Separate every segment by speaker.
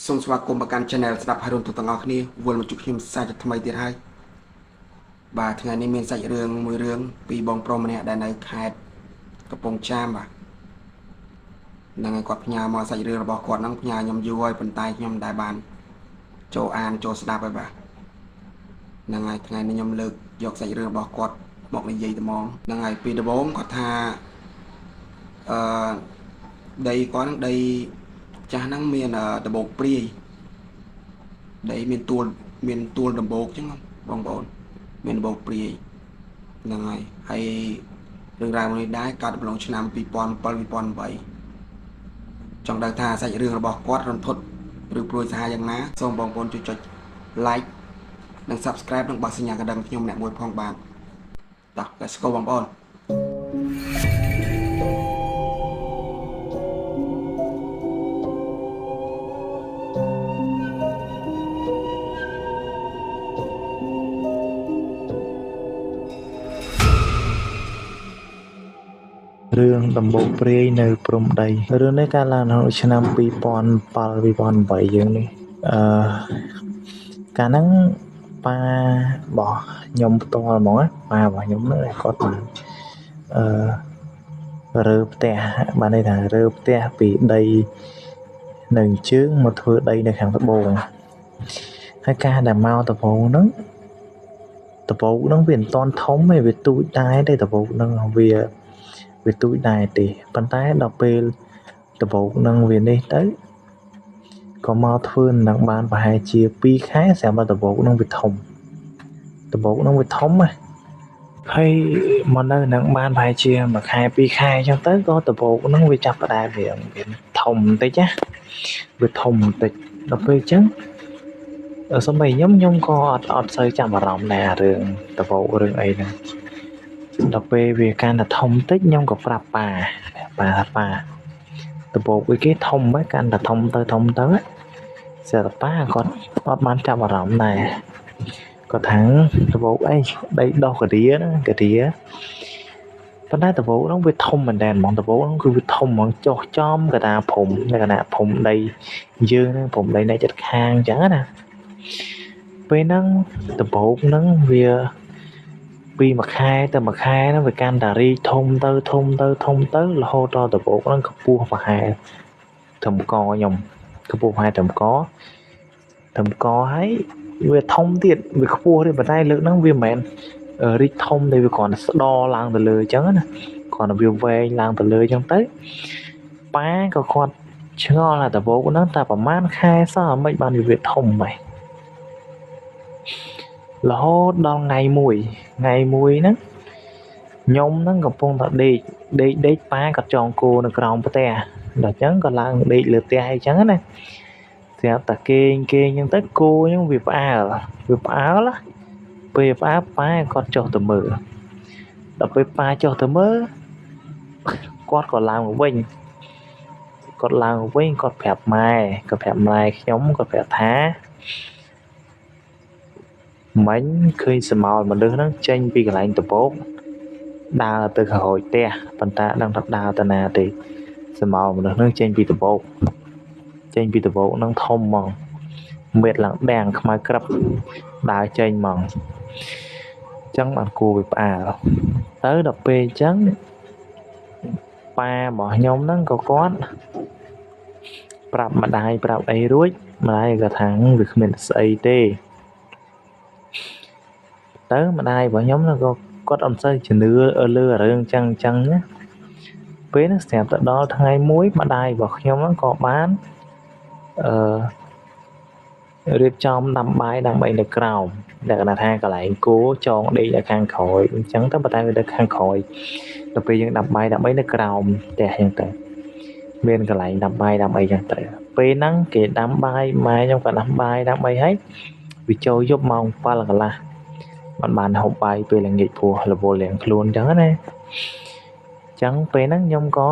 Speaker 1: សូមស្វាគមន៍មកកាន់ Channel ស្ដាប់ហើយរំទូទាំងអស់គ្នាវិលមកជួបខ្ញុំសាជាថ្មីទៀតហើយបាទថ្ងៃនេះមានសាច់រឿងមួយរឿងពីបងប្រុសម្នាក់ដែលនៅខេត្តកំពង់ចាមបាទហ្នឹងហើយគាត់ផ្ញើមកសាច់រឿងរបស់គាត់ហ្នឹងផ្ញើខ្ញុំយូរហើយប៉ុន្តែខ្ញុំមិនដែលបានចូលអានចូលស្ដាប់ហើយបាទហ្នឹងហើយថ្ងៃនេះខ្ញុំលើកយកសាច់រឿងរបស់គាត់មកនិយាយត្មងហ្នឹងហើយពីដំបូងគាត់ថាអឺដីគាត់ហ្នឹងដីចាស់ហ្នឹងមានដបោកព្រាយដីមានទួលមានទួលដំបូកអញ្ចឹងបងប្អូនមានដំបូកព្រាយហ្នឹងហើយហើយរឿងរ៉ាវនេះដែរកើតអំឡុងឆ្នាំ2007 2008ចង់ដឹងថាសាច់រឿងរបស់គាត់រន្ធត់ឬព្រួយសាហាវយ៉ាងណាសូមបងប្អូនជួយចុច like និង Subscribe និងបោះសញ្ញាកណ្ដឹងខ្ញុំអ្នកមួយផងបាទតោះ Let's go បងប្អូន
Speaker 2: រឿងដំបូកព្រាយនៅព្រំដីរឿងនេះកើតឡើងក្នុងឆ្នាំ2007 2008យើងនេះអឺកាលហ្នឹងប៉ារបស់ខ្ញុំផ្ទាល់ហ្មងប៉ារបស់ខ្ញុំហ្នឹងគាត់បានអឺរើផ្ទះបានន័យថារើផ្ទះពីដីនៅជើងមកធ្វើដីនៅខាងត្បូងហើយការដែលមកដំបូងហ្នឹងដំបូកហ្នឹងវាមិនតាន់ធំទេវាទូចដែរទេដំបូកហ្នឹងវាទូចដែរទេប៉ុន្តែដល់ពេលដំបូកនឹងវានេះទៅក៏មកធ្វើនឹងបានប្រហែលជា2ខែស្រាប់តែដំបូកនឹងវាធំដំបូកនឹងវាធំណាហើយមកនៅនឹងបានប្រហែលជាមួយខែ2ខែអញ្ចឹងទៅក៏ដំបូកនឹងវាចាប់ផ្ដើមវាធំបន្តិចណាវាធំបន្តិចដល់ពេលអញ្ចឹងសូម្បីខ្ញុំក៏អត់សូវចាប់អារម្មណ៍ដែររឿងដំបូករឿងអីហ្នឹងដល់ពេលវាកាន់តែធំតិចខ្ញុំក៏ប្រាប់ប៉ាប៉ាថាប៉ាដំបូកវាគេធំហ្នឹងកាន់តែធំទៅធំទៅស្រាប់តែប៉ាគាត់អត់បានចាប់អារម្មណ៍ដែរគាត់ថាដំបូកអីដីដោះការាហ្នឹងការាប៉ុន្តែដំបូកហ្នឹងវាធំមែនតើហ្មងដំបូកហ្នឹងគឺវាធំហ្មងចុះចំកតាព្រំលក្ខណៈព្រំដីយើងហ្នឹងព្រំដីនៅចិត្តខាងអញ្ចឹងណាពេលហ្នឹងដំបូកហ្នឹងវាពីមួយខែទៅមួយខែហ្នឹងវាកាន់តែរីកធំទៅធំទៅធំទៅរហូតដល់ដំបូកហ្នឹងកម្ពស់ប្រហែលត្រឹមកខ្ញុំកម្ពស់ប្រហែលត្រឹមកហើយវាធំទៀតវាខ្ពស់ទេប៉ុន្តែលើកហ្នឹងវាមិនមែនរីកធំទេវាគ្រាន់តែស្ដឡើងទៅលើអញ្ចឹងណាគ្រាន់តែវាវែងឡើងទៅលើអញ្ចឹងទៅប៉ាក៏គាត់ឆ្ងល់ថាដំបូកហ្នឹងតែប្រហែលខែសោះមិនបានវាធំហ្មងរហូតដល់ថ្ងៃមួយហ្នឹងខ្ញុំហ្នឹងកំពុងតែដេកដេកដេកប៉ាគាត់ចងគោនៅក្រោមផ្ទះដល់អញ្ចឹងក៏ឡើងដេកលើផ្ទះអីចឹងណាស្រាប់តែគេងគេងអញ្ចឹងទៅគោហ្នឹងវាផ្អើលណាពេលផ្អើលប៉ាគាត់ចុះទៅមើលដល់ពេលប៉ាចុះទៅមើលគាត់ក៏ឡើងមកវិញគាត់ឡើងមកវិញគាត់ប្រាប់ម៉ែគាត់ប្រាប់ម៉ែខ្ញុំគាត់ប្រាប់ថាមិញឃើញស្រមោលមនុស្សហ្នឹងចេញពីកន្លែងដំបូកដើរទៅក្រោយផ្ទះប៉ុន្តែដឹងថាដើរទៅណាទេស្រមោលមនុស្សហ្នឹងចេញពីដំបូកហ្នឹងធំហ្មងមេតឡើងដាំងខ្មៅក្រឹបដើរចេញហ្មងអញ្ចឹងបានគួរវាផ្អើលទៅដល់ពេលអញ្ចឹងប៉ារបស់ខ្ញុំហ្នឹងក៏គាត់ប្រាប់ម្ដាយប្រាប់អីរួចម្ដាយក៏ថាវាគ្មានស្អីទេទៅម្ដាយរបស់ខ្ញុំក៏គាត់អត់សូវជំនឿលើរឿងចឹងចឹងណាពេលហ្នឹងស្រាប់តែដល់ថ្ងៃមួយម្ដាយរបស់ខ្ញុំហ្នឹងក៏បានអឺរៀបចំដាំបាយដាំអីនៅក្រោមលក្ខណៈថាកន្លែងគោចងដេកនៅខាងក្រោយអញ្ចឹងទៅប៉ុន្តែវានៅខាងក្រោយដល់ពេលយើងដាំបាយដាំអីនៅក្រោមផ្ទះអញ្ចឹងទៅមានកន្លែងដាំបាយដាំអីចឹងទៅពេលហ្នឹងគេដាំបាយម៉ែខ្ញុំក៏ដាំបាយដាំអីហើយវាចូលយប់ម៉ោង7កន្លះបានហូបបាយពេលល្ងាចព្រោះរវល់រៀងខ្លួនអញ្ចឹងណាអញ្ចឹងពេលហ្នឹងខ្ញុំក៏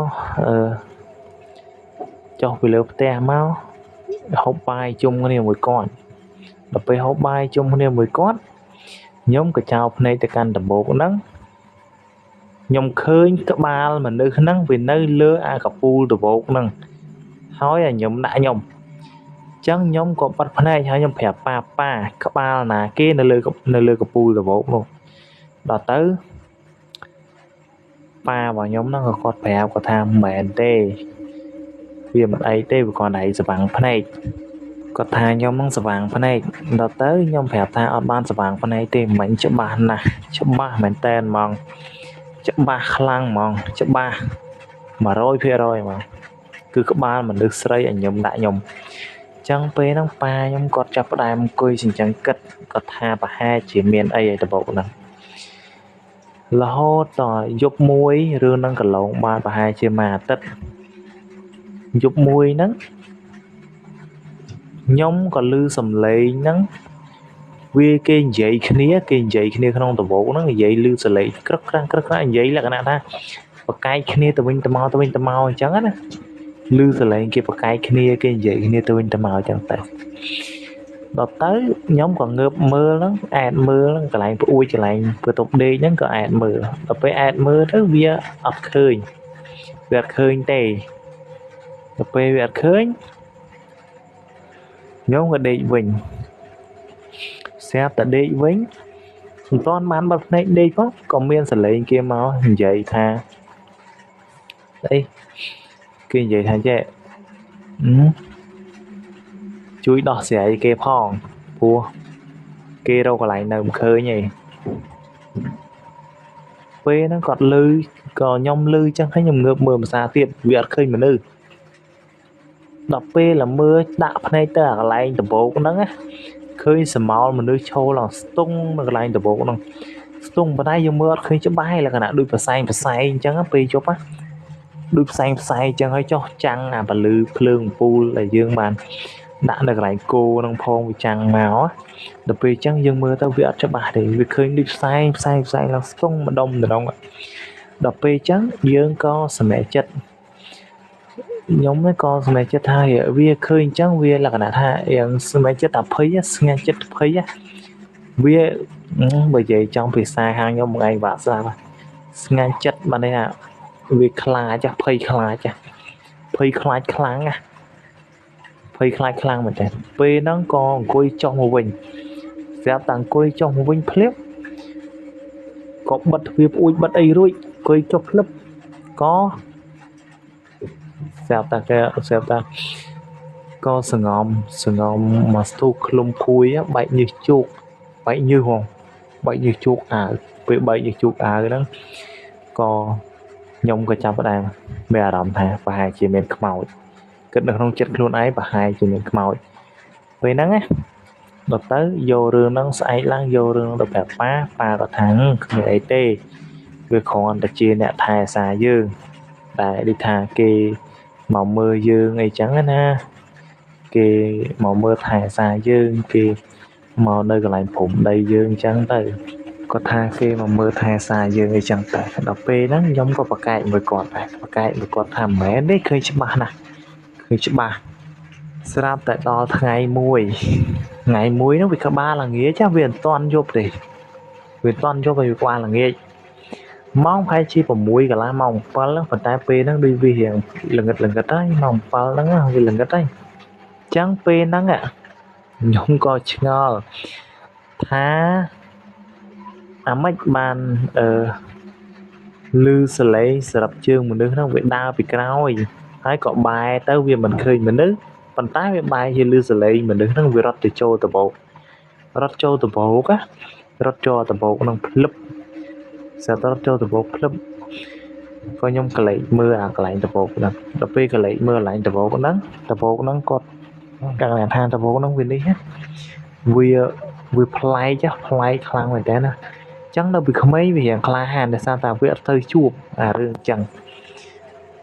Speaker 2: ចុះពីលើផ្ទះមកហូបបាយជុំគ្នាមួយគាត់ដល់ពេលហូបបាយជុំគ្នាមួយគាត់ខ្ញុំក៏ចោលភ្នែកទៅកាន់ដំបូកហ្នឹងខ្ញុំឃើញក្បាលមនុស្សហ្នឹងវានៅលើអាកពូលដំបូកហ្នឹងហើយឲ្យខ្ញុំដាក់ខ្ញុំ ចឹងខ្ញុំក៏បិទភ្នែកហើយខ្ញុំប្រាប់ប៉ាប៉ាក្បាលណាគេនៅលើកំពូលដំបូកនោះដល់ទៅប៉ារបស់ខ្ញុំហ្នឹងក៏គាត់ប្រាប់គាត់ថាមិនមែនទេវាមិនអីទេវាគ្រាន់តែស្វាំងភ្នែកគាត់ថាខ្ញុំហ្នឹងស្វាងភ្នែកដល់ទៅខ្ញុំប្រាប់ថាអត់បានស្វាងភ្នែកទេមិញច្បាស់ណាស់ច្បាស់មែនតើហ្មងច្បាស់ខ្លាំងហ្មងច្បាស់100%ហ្មងគឺក្បាលមនុស្សស្រីឲ្យខ្ញុំដាក់ខ្ញុំចឹងពេលហ្នឹងប៉ាខ្ញុំគាត់ចាប់ផ្ដើមអង្គុយចិញ្ចឹងគិតគាត់ថាប្រហែលជាមានអីឲ្យដំបូកហ្នឹងរហូតដល់យប់មួយរឿងហ្នឹងកន្លងបានប្រហែលជាមួយអាទិត្យយប់មួយហ្នឹងខ្ញុំក៏ឮសំឡេងហ្នឹងវាគេនិយាយគ្នាគេនិយាយគ្នាក្នុងដំបូកហ្នឹងនិយាយឮសំឡេងក្រឹកក្រាំងក្រឹកក្រាំងនិយាយលក្ខណៈថាប្រកែកគ្នាទៅវិញទៅមកទៅវិញទៅមកអញ្ចឹងណាឮសំឡេងគេប្រកែកគ្នាគេនិយាយគ្នាទៅវិញទៅមកអញ្ចឹងទៅដល់ទៅខ្ញុំក៏ងើបមើលហ្នឹងអែតមើលហ្នឹងកន្លែងប្អួយកន្លែងបន្ទប់ដេកហ្នឹងក៏អែតមើលដល់ពេលអែតមើលទៅវាអត់ឃើញវាអត់ឃើញទេដល់ពេលវាអត់ឃើញខ្ញុំក៏ដេកវិញស្រាប់តែដេកវិញមិនទាន់បានបិទភ្នែកដេកផងក៏មានសលេងគេមកនិយាយថាអីគេនិយាយថាចេះជួយដោះស្រាយគេផងព្រោះគេរកកន្លែងនៅមិនឃើញទេពេលហ្នឹងគាត់លឺក៏ខ្ញុំលឺចឹងហើយខ្ញុំងើបមើលភាសាទៀតវាអត់ឃើញមនុស្សដល់ពេលល្មើដាក់ភ្នែកទៅអាកន្លែងដំបូកហ្នឹងណាឃើញស្រមោលមនុស្សឈរឡើងស្ទង់នៅកន្លែងដំបូកហ្នឹងស្ទង់ប៉ុន្តែយើងមើលអត់ឃើញច្បាស់ឯលក្ខណៈដូចប្រសែងប្រសែងអញ្ចឹងពេលយប់ណាដូចផ្សែងផ្សែងអញ្ចឹងហើយចុះចាំងអាពលឺភ្លើងអំពូលដែលយើងបានដាក់នៅកន្លែងគោហ្នឹងផងវាចាំងមកដល់ពេលអញ្ចឹងយើងមើលទៅវាអត់ច្បាស់ទេវាឃើញដូចផ្សែងផ្សែងផ្សែងឡើងស្ទង់ម្ដុំម្ដងដល់ពេលអញ្ចឹងយើងក៏សម្រេចចិត្តខ្ញុំក៏សម្រេចចិត្តថាវាឃើញអញ្ចឹងវាលក្ខណៈថាយ៉ាងសម្រេចចិត្តថាភ័យស្ងាត់ចិត្តភ័យវាបើនិយាយចង់ភាសាខាងខ្ញុំមួយថ្ងៃបាក់ស្ដាប់ស្ងាត់ចិត្តបានន័យថាវាខ្លាចភ័យខ្លាចភ័យខ្លាចខ្លាំងណាភ័យខ្លាចខ្លាំងមែនតើពេលហ្នឹងក៏អង្គុយចុះមកវិញស្រាប់តែអង្គុយចុះមកវិញភ្លាមក៏បិទទ្វារផ្អួចបិទអីរួចអង្គុយចុះភ្លឹបក៏ស្រាប់តែគេស្រាប់តែក៏សងំសងំមកស្ទុះឃ្លុំភួយបែកញើសជោកបែកញើសហងបែកញើសជោកអាវពេលបែកញើសជោកអាវហ្នឹងក៏ខ្ញុំក៏ចាប់ផ្ដើមមានអារម្មណ៍ថាប្រហែលជាមានខ្មោចគិតនៅក្នុងចិត្តខ្លួនឯងប្រហែលជាមានខ្មោចពេលហ្នឹងណាដល់ទៅយករឿងហ្នឹងស្អែកឡើងយករឿងទៅប្រាប់ប៉ាប៉ាក៏ថាគ្មានអីទេវាគ្រាន់តែជាអ្នកថែសារយើងតែដូចថាគេមកមើលយើងអីចឹងណាគេមកមើលថែសារយើងគេមកនៅកន្លែងព្រំដីយើងអញ្ចឹងទៅគាត់ថាគេមកមើលថែសារយើងអីចឹងតែដល់ពេលហ្នឹងខ្ញុំក៏ប្រកែកមួយគាត់ដែរប្រកែកមួយគាត់ថាមិនមែនទេឃើញច្បាស់ណាស់ឃើញច្បាស់ស្រាប់តែដល់ថ្ងៃមួយថ្ងៃមួយហ្នឹងវាក្បាលល្ងាចវាមិនទាន់យប់ទេវាមិនទាន់យប់ហើយវាក្បាលល្ងាចម៉ោងប្រហែលជា6កន្លះម៉ោង7ហ្នឹងប៉ុន្តែពេលហ្នឹងដូចវារៀងល្ងិតល្ងិតហើយម៉ោង7ហ្នឹងវាល្ងិតហើយអញ្ចឹងពេលហ្នឹងខ្ញុំក៏ឆ្ងល់ថាអាម៉េចបានអឺឮសលេងសរាប់ជើងមនុស្សហ្នឹងវាដើរពីក្រោយហើយក៏បែរទៅវាមិនឃើញមនុស្សប៉ុន្តែវាបែរជាឮសលេងមនុស្សហ្នឹងវារត់ទៅចូលដំបូករត់ចូលដំបូកណារត់ចូលដំបូកហ្នឹងភ្លឹបស្រាប់តែរត់ចូលដំបូកភ្លឹបក៏ខ្ញុំកលេចមើលអាកន្លែងដំបូកហ្នឹងដល់ពេលកលេចមើលកន្លែងដំបូកហ្នឹងដំបូកហ្នឹងគាត់កាលថាដំបូកហ្នឹងវានេះវាប្លែកប្លែកខ្លាំងមែនតើណាចឹងនៅពីក្មេងវារៀងក្លាហានដោយសារតែវាអត់ទៅជួបអារឿងចឹង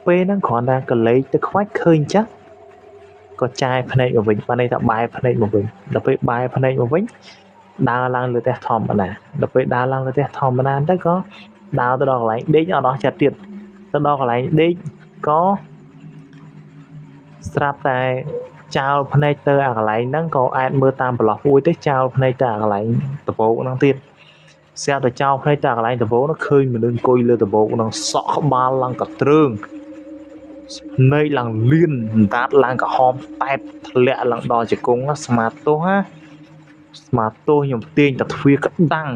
Speaker 2: ពេលហ្នឹងគ្រាន់តែកលេចទៅខ្វាច់ឃើញចឹងក៏ចាយភ្នែកមកវិញបានន័យថាបែរភ្នែកមកវិញដល់ពេលបែរភ្នែកមកវិញដើរឡើងលើផ្ទះធម្មតាដល់ពេលដើរឡើងលើផ្ទះធម្មតាទៅក៏ដើរទៅដល់កន្លែងដេកអត់អស់ចិត្តទៀតទៅដល់កន្លែងដេកក៏ស្រាប់តែចោលភ្នែកទៅអាកន្លែងហ្នឹងក៏អាចមើលតាមប្រឡោះពួយទៅចោលភ្នែកទៅអាកន្លែងដំបូកហ្នឹងទៀតស្រាប់តែចោលភ្នែកទៅអាកន្លែងដំបូកហ្នឹងឃើញមនុស្សអង្គុយលើដំបូកហ្នឹងសក់ក្បាលឡើងកទ្រើង ភ្នែកឡើងលឿនដាតឡើងក្រហមតែបធ្លាក់ឡើងដល់ជង្គង់ស្មាទោសណាស្មាទោសខ្ញុំទាញតែទ្វារក្តាំង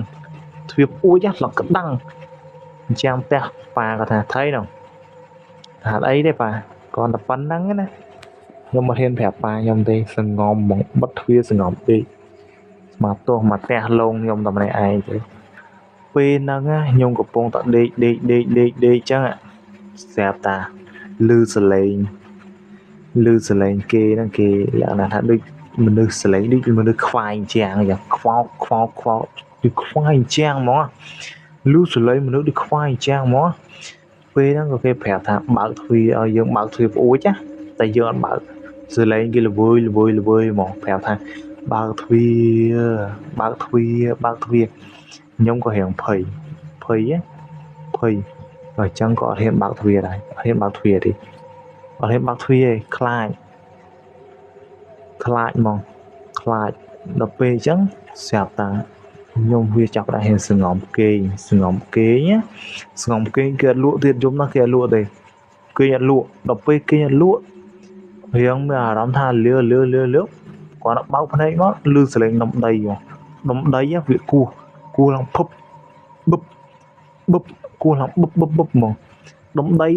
Speaker 2: ទ្វារពួចឡើងក្តាំងអញ្ចឹងផ្ទះប៉ាគាត់ថាថៃនោះថាអីទេប៉ាគ្រាន់តែប៉ុណ្្នឹងណាខ្ញុំមិនហ៊ានប្រាប់ប៉ាខ្ញុំទេសងំហ្មងបិទទ្វារសងំពេកស្មាទោសមកផ្ទះលងខ្ញុំតែម្នាក់ឯងទេពេលហ្នឹងខ្ញុំកំពុងតែដេកដេកដេកដេកដេកចឹងស្រាប់តាឮសលេងឮសលេងគេហ្នឹងគេលក្ខណៈថាដូចមនុស្សសលេងដូចមនុស្សខ្វាយជាងយ៉ាងខ្វោកខ្វោកខ្វោកដូចខ្វាយជាងហ្មងឮសលេងមនុស្សដូចខ្វាយជាងហ្មងពេលហ្នឹងក៏គេប្រាប់ថាបើកទ្វារឲ្យយើងបើកទ្វារប្អួចណាតែយើងអត់បើកសលេងគេល្វើយល្វើយល្វើយហ្មងប្រាប់ថាបើកទ្វារបើកទ្វារបើកទ្វារខ្ញុំក៏រៀងភ័យភ័យភ័យដល់អញ្ចឹងក៏អត់ហ៊ានបើកទ្វារដែរអត់ហ៊ានបើកទ្វារទេអត់ហ៊ានបើកទ្វារទេខ្លាចខ្លាចហ្មងខ្លាចដល់ពេលអញ្ចឹងស្រាប់តាខ្ញុំវាចាប់ដាក់ហ៊ានសងំគេងសងំគេងសងំគេងគេអត់លក់ទៀតយំណាស់គេអត់លក់ទេគេអត់លក់ដល់ពេលគេអត់លក់រៀងមានអារម្មណ៍ថាលឿលឿលឿលឿគាត់បើកភ្នែកមកលឺសលេងនំដីហ្មងនំដីវាគោះគោះឡើងភឹបបឹបបឹបគោះឡើងបឹបបឹបបឹបហ្មងដុំដី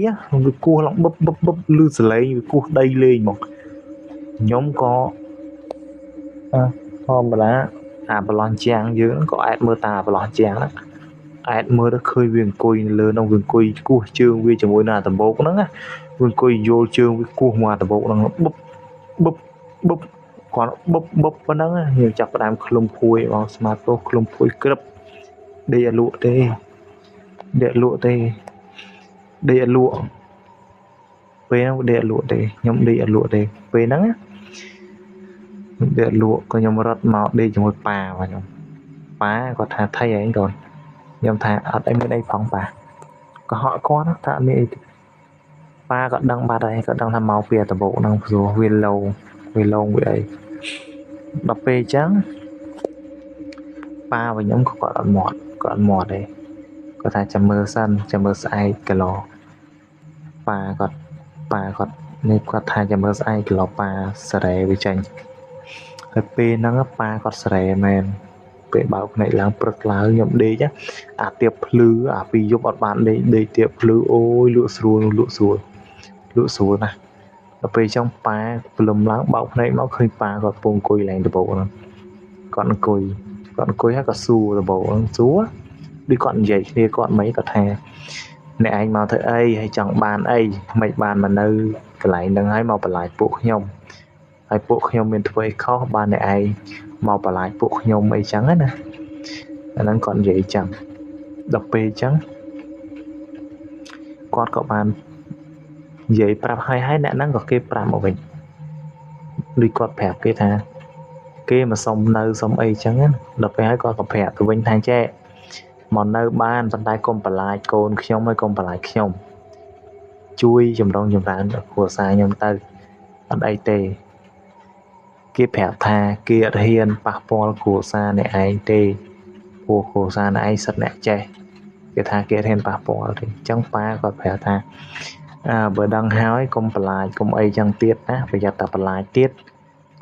Speaker 2: វាគោះឡើងបឹបបឹបបឹបលឺសលេងវាគោះដីលេងហ្មងខ្ញុំក៏ធម្មតាអាប្រឡោះជាងយើងក៏អែតមើលតាប្រឡោះជាងហ្នឹងអែតមើលទៅឃើញវាអង្គុយលើនោះវាអង្គុយគោះជើងវាជាមួយនឹងអាដំបូកហ្នឹងណាវាអង្គុយយល់ជើងវាគោះមកអាដំបូកហ្នឹងបឹបបឹបបឹបគាត់បឹបបឹបប៉ុណ្ណឹងខ្ញុំចាប់ផ្ដើមឃ្លុំភួយបងស្មាតោឃ្លុំភួយក្រឹបដេកអត់លក់ទេដេកលក់ទេដេកអត់លក់ពេលហ្នឹងដេកអត់លក់ទេខ្ញុំដេកអត់លក់ទេពេលហ្នឹងខ្ញុំដេកអត់លក់ក៏ខ្ញុំរត់មកដេកជាមួយប៉ារបស់ខ្ញុំប៉ាគាត់ថាថៃឯងកូនខ្ញុំថាអត់អីមានអីផងប៉ាក៏ហក់គាត់ថាអត់មានអីប៉ាក៏ដឹងបាត់ហើយក៏ដឹងថាមកពីដំបូកហ្នឹងព្រោះវាឡងវាឡងវាអីដល់ពេលអញ្ចឹងប៉ារបស់ខ្ញុំក៏គាត់អត់មាត់គាត់អត់មាត់ទេគាត់ថាចាំមើលសិនចាំមើលស្អែកគីឡូប៉ាគាត់ប៉ាគាត់នេះគាត់ថាចាំមើលស្អែកគីឡូប៉ាសេរីវាចេញហើយពេលហ្នឹងប៉ាគាត់សេរីមែនពេលបើកភ្នែកឡើងព្រឹកឡើងខ្ញុំដេកអាទៀបភ្លឺអាពីយប់អត់បានដេកដេកទៀបភ្លឺអូយលក់ស្រួលលក់ស្រួលលក់ស្រួលណាស់ដល់ពេលចឹងប៉ាព្រលឹមឡើងបើកភ្នែកមកឃើញប៉ាគាត់ពងអង្គុយឡើងដំបូកហ្នឹងគាត់អង្គុយគាត់អង្គុយហើយក៏សួរដំបូកហ្នឹងសួរដូចគាត់និយាយគ្នាគាត់មិនគាត់ថាអ្នកឯងមកធ្វើអីហើយចង់បានអីមិនបានមកនៅកន្លែងហ្នឹងហើយមកបន្លាចពួកខ្ញុំហើយពួកខ្ញុំមានធ្វើអីខុសបានអ្នកឯងមកបន្លាចពួកខ្ញុំអីចឹងណាអាហ្នឹងគាត់និយាយចឹងដល់ពេលចឹងគាត់ក៏បាននិយាយប្រាប់ហើយហើយអ្នកហ្នឹងក៏គេប្រាប់មកវិញដូចគាត់ប្រាប់គេថាគេមកសុំនៅសុំអីចឹងណាដល់ពេលហើយគាត់ក៏ប្រាប់ទៅវិញថាចេះមកនៅបានប៉ុន្តែកុំបន្លាចកូនខ្ញុំហើយកុំបន្លាចខ្ញុំជួយចម្រុងចម្រើនគ្រួសារខ្ញុំទៅអត់អីទេគេប្រាប់ថាគេអត់ហ៊ានប៉ះពាល់គ្រួសារអ្នកឯងទេព្រោះគ្រួសារអ្នកឯងសិតអ្នកចេះគេថាគេអត់ហ៊ានប៉ះពាល់ទេអញ្ចឹងប៉ាគាត់ប្រាប់ថាអើបើដឹងហើយកុំបន្លាចកុំអីចឹងទៀតណាប្រយ័ត្នតែបន្លាចទៀត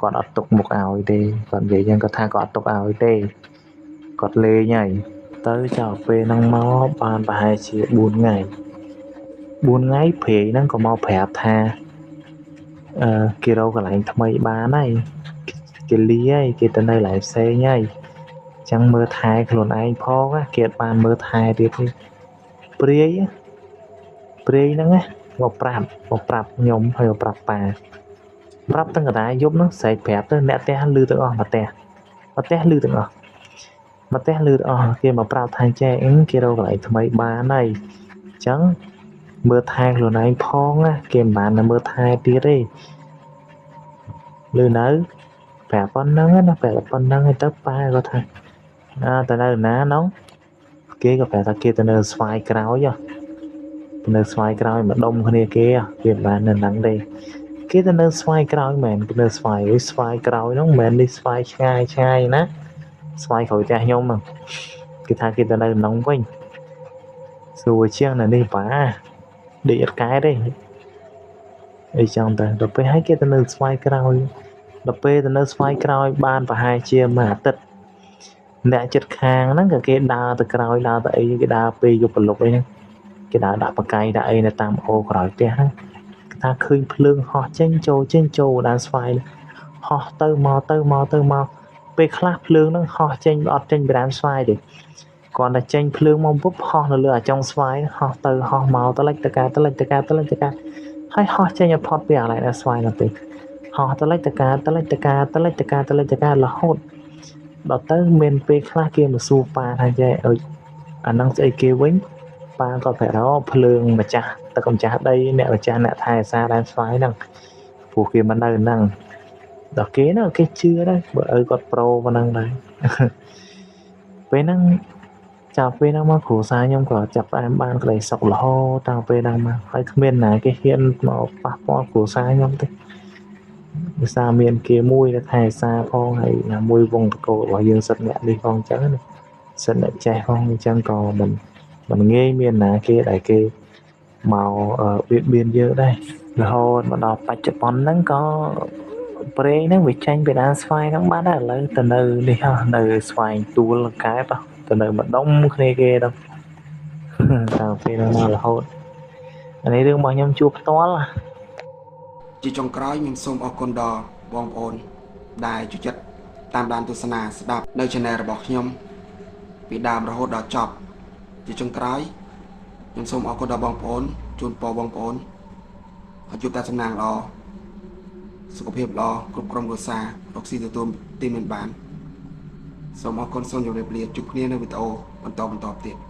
Speaker 2: គាត់អត់ទុកមុខឲ្យទេគាត់និយាយចឹងគាត់ថាគាត់អត់ទុកឲ្យទេគាត់លេងហើយទៅចោលពេលហ្នឹងមកបានប្រហែលជា4ថ្ងៃ4ថ្ងៃព្រាយហ្នឹងក៏មកប្រាប់ថាអឺគេរកកន្លែងថ្មីបានហើយគេលីហើយគេទៅនៅកន្លែងផ្សេងហើយចឹងមើលថែខ្លួនឯងផងគេអត់បានមើលថែទៀតទេព្រាយព្រាយហ្នឹងណាមកប្រាប់មកប្រាប់ខ្ញុំហើយមកប្រាប់ប៉ាប្រាប់ទាំងកណ្ដាលយប់ហ្នឹងស្រែកប្រាប់ទៅអ្នកផ្ទះឮទាំងអស់មកផ្ទះមកផ្ទះឮទាំងអស់មកផ្ទះឮទាំងអស់គេមកប្រាប់ថាចេះគេរកកន្លែងថ្មីបានហើយអញ្ចឹងមើលថែខ្លួនឯងផងណាគេមិនបានមើលថែទៀតទេឮនៅប្រាប់ប៉ុណ្្នឹងណាប្រាប់ប៉ុណ្្នឹងហើយទៅប៉ាគាត់ថាអើទៅនៅណានោះគេក៏ប្រាប់ថាគេទៅនៅស្វាយក្រោយទៅនៅស្វាយក្រោយមកដុំគ្នាគេគេមិនបាននៅហ្នឹងទេគេទៅនៅស្វាយក្រោយមែនគេនៅស្វាយស្វាយក្រោយហ្នឹងមិនមែននេះស្វាយឆ្ងាយឆ្ងាយណាស្វាយក្រោយផ្ទះខ្ញុំហ្នឹងគេថាគេទៅនៅក្នុងវិញស្រួលជាងនៅនេះបាដេកអត់កែទេ អីចឹងទៅដល់ពេលហើយគេទៅនៅស្វាយក្រោយដល់ពេលទៅនៅស្វាយក្រោយបានប្រហែលជាមួយអាទិត្យអ្នកចិត្តខាងហ្នឹងក៏គេដើរទៅក្រោយដើរទៅអីគេដើរពេលយប់ព្រលប់អីហ្នឹងគេដើរដាក់បកាយដាក់អីនៅតាមអូក្រោយផ្ទះហ្នឹងគេថាឃើញភ្លើងហោះចេញចូលចេញចូលដើមស្វាយហោះទៅមកទៅមកទៅមកពេលខ្លះភ្លើងហ្នឹងហោះចេញអត់ចេញពីដើមស្វាយទេគ្រាន់តែចេញភ្លើងមកពុបហោះនៅលើអាចុងស្វាយហោះទៅហោះមកទៅលិចតកាទៅលិចតកាទៅលិចតកាហើយហោះចេញឲ្យផុតពីអាឡែកស្វាយនោះទេហោះទៅលិចតកាទៅលិចតកាទៅលិចតកាទៅលិចតការហូតដល់ទៅមានពេលខ្លះគេមកសួរប៉ាថាចេះអើយអាហ្នឹងស្អីគេវិញប៉ាក៏ប្រាប់ថាភ្លើងម្ចាស់ទឹកម្ចាស់ដីអ្នកម្ចាស់អ្នកថែអាសាដើមស្វាយហ្នឹងព្រោះគេមិននៅហ្នឹងដល់គេហ្នឹងគេជឿដែរបើឪគាត់ប្រូប៉ុណ្ណឹងដែរពេលហ្នឹងចាប់ពេលហ្នឹងមកគ្រួសារខ្ញុំក៏ចាប់ផ្អែមបានក្តីសុខរហូតតាំងពេលហ្នឹងមកហើយគ្មានណាគេហ៊ានមកប៉ះពាល់គ្រួសារខ្ញុំទេដោយសារមានគេមួយនៅថែសារផងហើយណាមួយវងតកោរបស់យើងសិតអ្នកនេះផងអញ្ចឹងណាសិតអ្នកចេះផងអញ្ចឹងក៏មិនងាយមានណាគេដែលគេមកបៀតបៀនយើងដែររហូតមកដល់បច្ចុប្បន្នហ្នឹងក៏ព្រេងហ្នឹងវាចេញពីដើមស្វាយហ្នឹងបាត់ហើយឥឡូវទៅនៅនេះហ៎នៅស្វាយទួលកែបទៅនៅម្ដុំគ្នាគេដល់តាមពេលហ្នឹងមករហូតអានេះរឿងរបស់ខ្ញុំជួបផ្ទាល់
Speaker 1: ជាចុងក្រោយខ្ញុំសូមអរគុណដល់បងប្អូនដែលចូលចិត្តតាមដានទស្សនាស្ដាប់នៅ Channel របស់ខ្ញុំពីដើមរហូតដល់ចប់ជាចុងក្រោយខ្ញុំសូមអរគុណដល់បងប្អូនជូនពរបងប្អូនឲ្យជួបតែសំណាងល្អសុខភាពល្អគ្រប់ក្រុមគ្រួសាររកស៊ីទទួលទីមានបានសូមអរគុណសូមជម្រាបលាជួបគ្នានៅវីដេអូបន្តទៀត។